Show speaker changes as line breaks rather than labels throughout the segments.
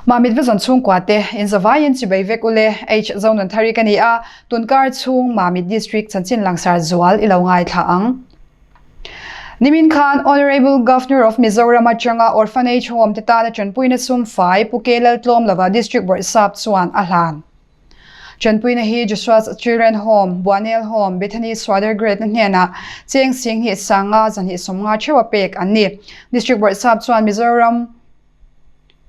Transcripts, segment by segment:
Mamit Vision chhungkua te in zavaiin chibai vek ule H Zonunthari ka ni a, tunkar chhung Mamit District chanchin langsar zual i lo ngaithla ang. Nimin khan Honourable Governor of Mizoram atanga Orphanage Home te tana tanpuina sum fai Pu K Laltlawm lova District Bawrhsap chuan a hlan. Tanpuina hi Joshua's Children Home, Buanel Home, Bethany Swader Grade na hnenah cheng 10 sanga 2 sawmnga theuha pek an ni. District Bawrhsap chuan Mizoram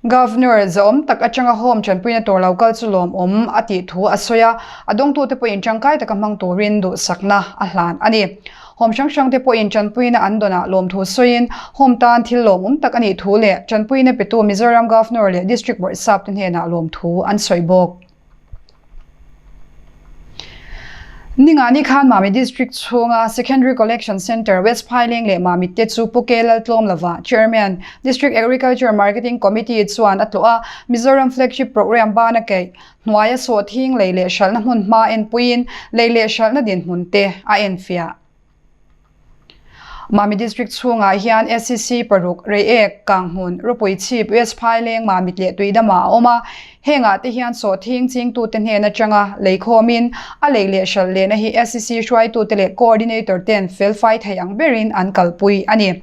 Governor zahawm tak atanga Home tanpuina tur lo kal chu lawmawm a tih thu a sawi a, a dawngtute pawhin tangkai taka hmang turin duhsakna a hlan a ni. Home hrang hrangte pawhin tanpuina an dawnah lawmthu sawiin Home tan thil lawmawm tak a nih thu leh tanpuina petu Mizoram Governor leh District Bawrhsap te hnenah lawmthu an sawi bawk. Ningani khan Mami District chhunga Secondary Collection Centre West Phaileng leh Mamit te chu Pu K Laltlawm lova Chairman, District Agriculture Marketing Committee chuan a tlawh a, Mizoram Flagship Programme bana keih hnuaia sawhthing lei leh hralhna hmun hma enpuiin lei leh hralhna dinhmun te a enfiah. Mami District chhungah hian SCC paruk, Reiek, Kanghmun, Ropui Chhip, West Phaileng, Mamit leh Tuidamah a awm a. Hengah te hian sawhthing chingtute hnen atanga leikhawmin a lei leh hralh lehna hi SCC hruaitute leh Coordinator ten felfai thei ang berin an kalpui a ni.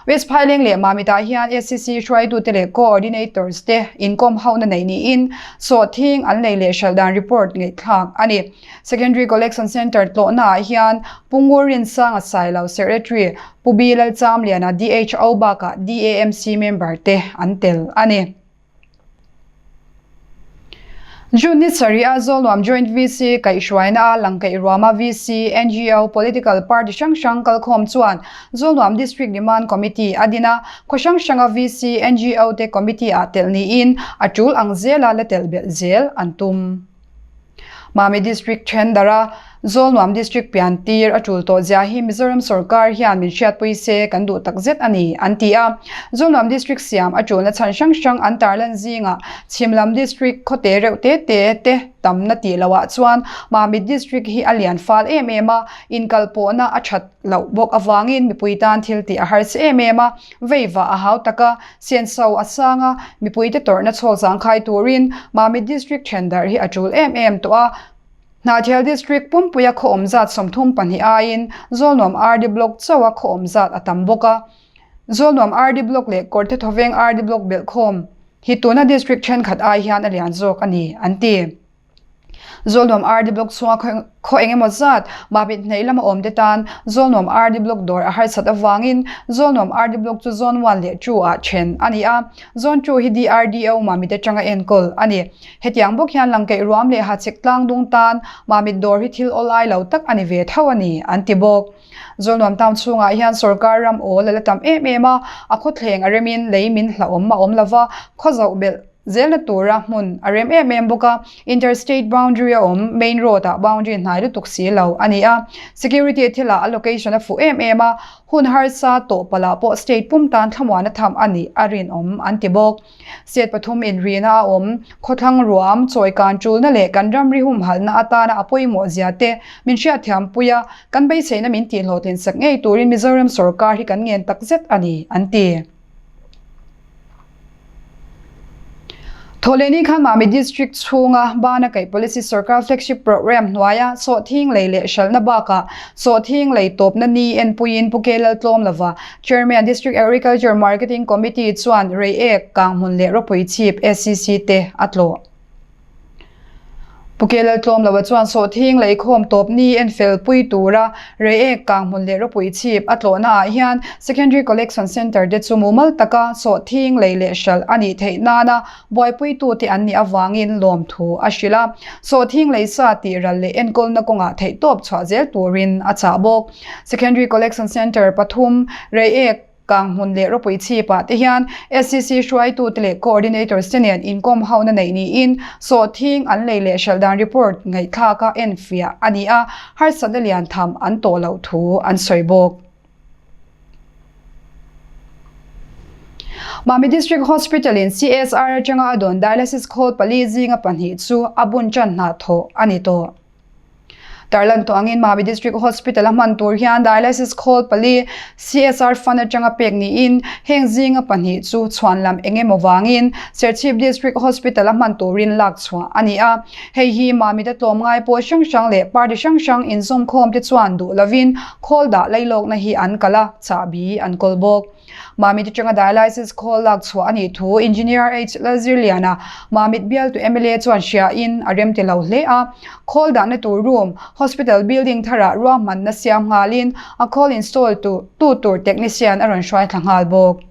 West Phaileng leh Mamitah hian SCC hruaitute leh Coordinators te inkawm hauhna neih niin sawhthing an lei leh hralh dan report ngaihthlak a ni. Secondary Collection Centre tlawhnaah hian Pu Ngurrinsanga Sailo, Secretary, Pu B Lalchamliana, DHO bakah DAMC member te an tel a ni. June ni sarih a Zawlnuam Joint VC kaihhruaina a Langkaih Ruama VC, NGO, Political Party hrang hrang kalkhawm chuan Zawlnuam District Demand Committee a din a, khaw hrang hranga VC, NGO te committee ah telh niin a tul ang zela la telh belh zel an tum. Mami District Thendara, Zawlnuam District pian tir a tul tawh zia hi Mizoram sawrkar hian min hriatpui se kan duh tak zet a ni, an ti a. Zawlnuam District siam a tulna chhan hrang hrang an tarlan zingah Chhimlam District khawte reuh te te te tamna tih lohah chuan Mami District hi a lian fal em em a, inkalpawhna a that loh bawk avangin mipui tan thil tih a harsa em em a, veiva a hau tak a, Senso a sang a, mipuite tawrhna chhawk zangkhai turin Mamit District thendarh hi a tul em em tawh a. Hnahthial District pumpuia khaw awm zat 32 aiin Zawlnuam RD Block chauha khaw awm zat a tam bawk a. Zawlnuam RD Block leh Kawrte Thawveng RD Block belhkhawm hi tuna District thenkhat ai hian a lian zawk a ni, an ti. Zawlnuam RD Block chhunga khaw eng emaw zat Mamit hnaih lama awmte tan Zawlnuam RD Block dawr a harsat avangin Zawlnuam RD Block chu Zone 1 leh 2 ah then a ni a, Zone 2 hi DRDO Mamit atanga enkawl a ni. Hetiang bawk hian Langkaih ruam leh Hachhek tlang dung tan Mamit dawr hi thil awlai lo tak a ni ve tho a ni, an ti bawk. Zawlnuam town chhungah hian sawrkar ram awl a la tam em em a, a khawthleng a remin lei min hlauhawm a awm lova, khaw zoh belh Zelna tura hmun a rem em em bawk a, Interstate boundary a awm, main road ah boundary hnai lutuk si lo a ni a. Security thilah a location a fuh em em a, hun harsa tawh palh ah pawh state pum tan thlamuan a tham a nih a rinawm an ti bawk. State pathum inrihna a awm, khawthlang ruam, chawikan tulna leh kan ramri humhalhna atana a pawimawh zia te min hriatthiampui a, kan beiseina min tihhlawhtlin sak ngei turin Mizoram sorkar hi kan ngen takzet a ni, an ti. Thawhlehni khan Mami District chhunga Bana Kaih Policy Sorkar Flagship Programme hnuaia sawhthing lei leh hralhna bakah sawhthing lei tawpna ni enpuiin Pu K Laltlawm lova Chairman District Agriculture Marketing Committee chuan Reiek, Kanghmun leh Ropui Chhip SCC te a tlawh. Pu Kelal tlawm loa chuan sawhthing leikhawm tawp ni en fel pui tura Reiek Kanghmun leh Ropui Chhip a tlawhna ah hian Secondary Collection Centre te chu mumal taka sawhthing lei leh hralh a nih theih nana buaipuitute an nih avangin lawmthu a hrilh a. Sawhthing lei sa tih ral leh enkawlna kawngah theihtawp chhuah zel turin a chah bawk. Secondary Collection Centre pathum Reiek Kanghmun leh Ropui Chhipah te hian SCC hruaitute leh Coordinators te nen inkawm hauhna neih niin sawhthing an lei leh hralh dan report ngaihthlaka enfiah a ni a, harsatna lian tham an tawh loh thu an sawi bawk. Mami District Hospital in CSR atanga a dawn dialysis khawl pali zinga pahnih chu a bun tan hna thawh a ni tawh. Tarlan tawh angin Mami District Hospital a hman tur hian dialysis khawl pali CSR fund atanga pek niin heng zinga pahnih chu chhuanlam eng emaw vangin Serchhip District Hospital a hman turin lak chhuah a ni a. Hei hi Mamita tlawmngai pawl hrang hrang leh party hrang hrang inzawmkhawm te chuan duh lovin khawl dah lailawkna hi an kal a, chahbi an kawl bawk. Mamit atanga dialysis khawl lak chhuah a nih thu Engineer H Lalzirliana, Mamit bialtu mla chuan hriain a rem ti lo hle a. Khawl dahna tur room, hospital building tharah ruahmanna siam nghalin a khawl install tu tu tur technician a rawn hruai thla nghal bawk.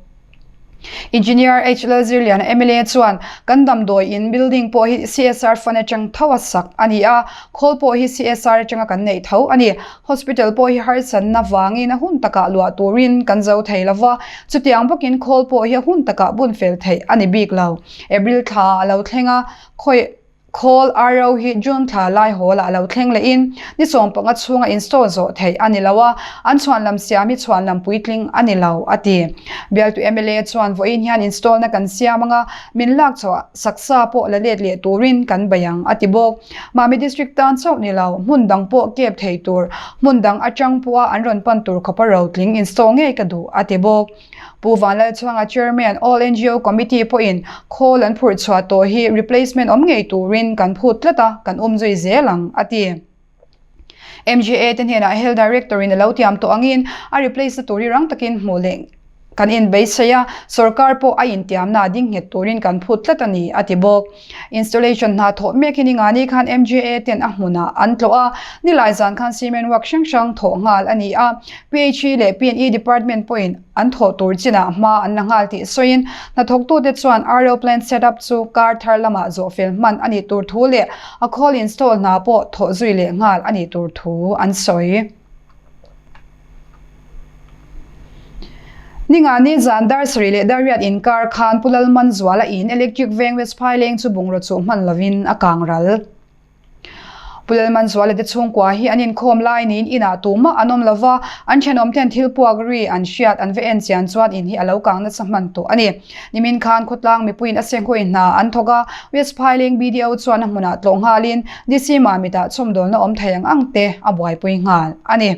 Engineer H Lalzirliana mla chuan kan damdawi in building pawh hi CSR fund atang tho a sak a ni a, khawl pawh hi CSR atanga kan neih tho a ni. Hospital pawh hi harsatna vangin a hun takah luah turin kan zo thei lo va, chutiang bawkin khawl pawh hi a hun takah bun fel theih a ni bik lo. April thla a lo thleng a, khawi khawl RO hi June thla lai hawlah a lo thleng lehin ni 15 chhunga install zawh theih a ni lo a, an chhuanlam siam hi chhuanlam puitling a ni lo, a ti. Bialtu mla chuan vawiin hian install na kan siam anga min lak chhuah saksa pawh la let leh turin kan bei ang, a ti bawk. Mami District tan chauh ni lo, hmun dang pawh kep thei tur, hmun dang atang pawha an rawn pan tur khawpa rotling install ngei ka duh, a ti bawk. Pu Vanlalchhuanga Chairman, All NGO Committee pawhin khawl an phurh chhuah tawh hi replacement awm ngei turin kan phut tlat a, kan awm zui zel ang, a ti. MGA te hnenah Health Director in a lo tiam tawh angin a replace na tur hi rang takin hmuh leh kan inbeisei a, sorkar pawh a intiamna a ding nghet turin kan phut tlat a ni, a ti bawk. Installation hna thawh mek hi ningani khan MGA ten a hmunah an tlawh a, nilai zan khan cement work hrang hrang thawh nghal a ni a, PHE leh P&E department pawhin an thawh tur chinah hma an la nghal tih sawiin hnathawktute chuan RO plant set up chu kar thar lamah zawh fel hman a nih tur thu leh a khawl install hna pawh thawh zui leh nghal a nih tur thu an sawi. Ningani zan dar sarih leh dar riat inkar khan Pu Lalmanzuala in Electric Veng West Phaileng chu bungraw chuh hman lovin a kang ral. Pu Lalmanzuala te chhungkua hi an inkhawm lai niin inah tumah an awm lova, an thenawm ten thil puak ri an hriat an va en chian chuan in hi a lo kang nasa hman tawh a ni. Nimin khan khawtlang mipuiin a senghawi hna an thawk a, West Phaileng BDO chuan a hmunah tlawh nghalin DC Mamitah chhawmdawlna awm thei ang ang te a buaipui nghal a ni.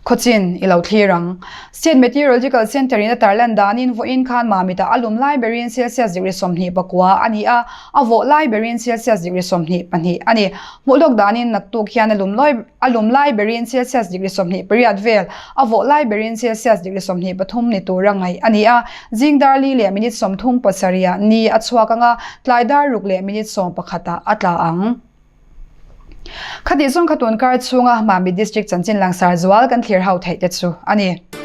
Khawchin i lo thlir ang. State Meteorological Centre in a tarlan danin vawiin khan Mamitah a lum lai berin Celsius degree 29 a ni a, a vawh lai berin Celsius degree 22 a ni. Hmuh lawk danin naktuk hian a lum lawi a lum lai berin Celsius degree 28 vel, a vawh lai berin Celsius degree 23 ni tura ngaih a ni a. Zing dar li leh minute 37 ah ni a chhuak ang a, tlai dar ruk leh minute 11 ah a tla ang. Khatih zawng kha tun kar chhunga Mamit District chanchin langsar zual kan thlir ho theih te chu a ni.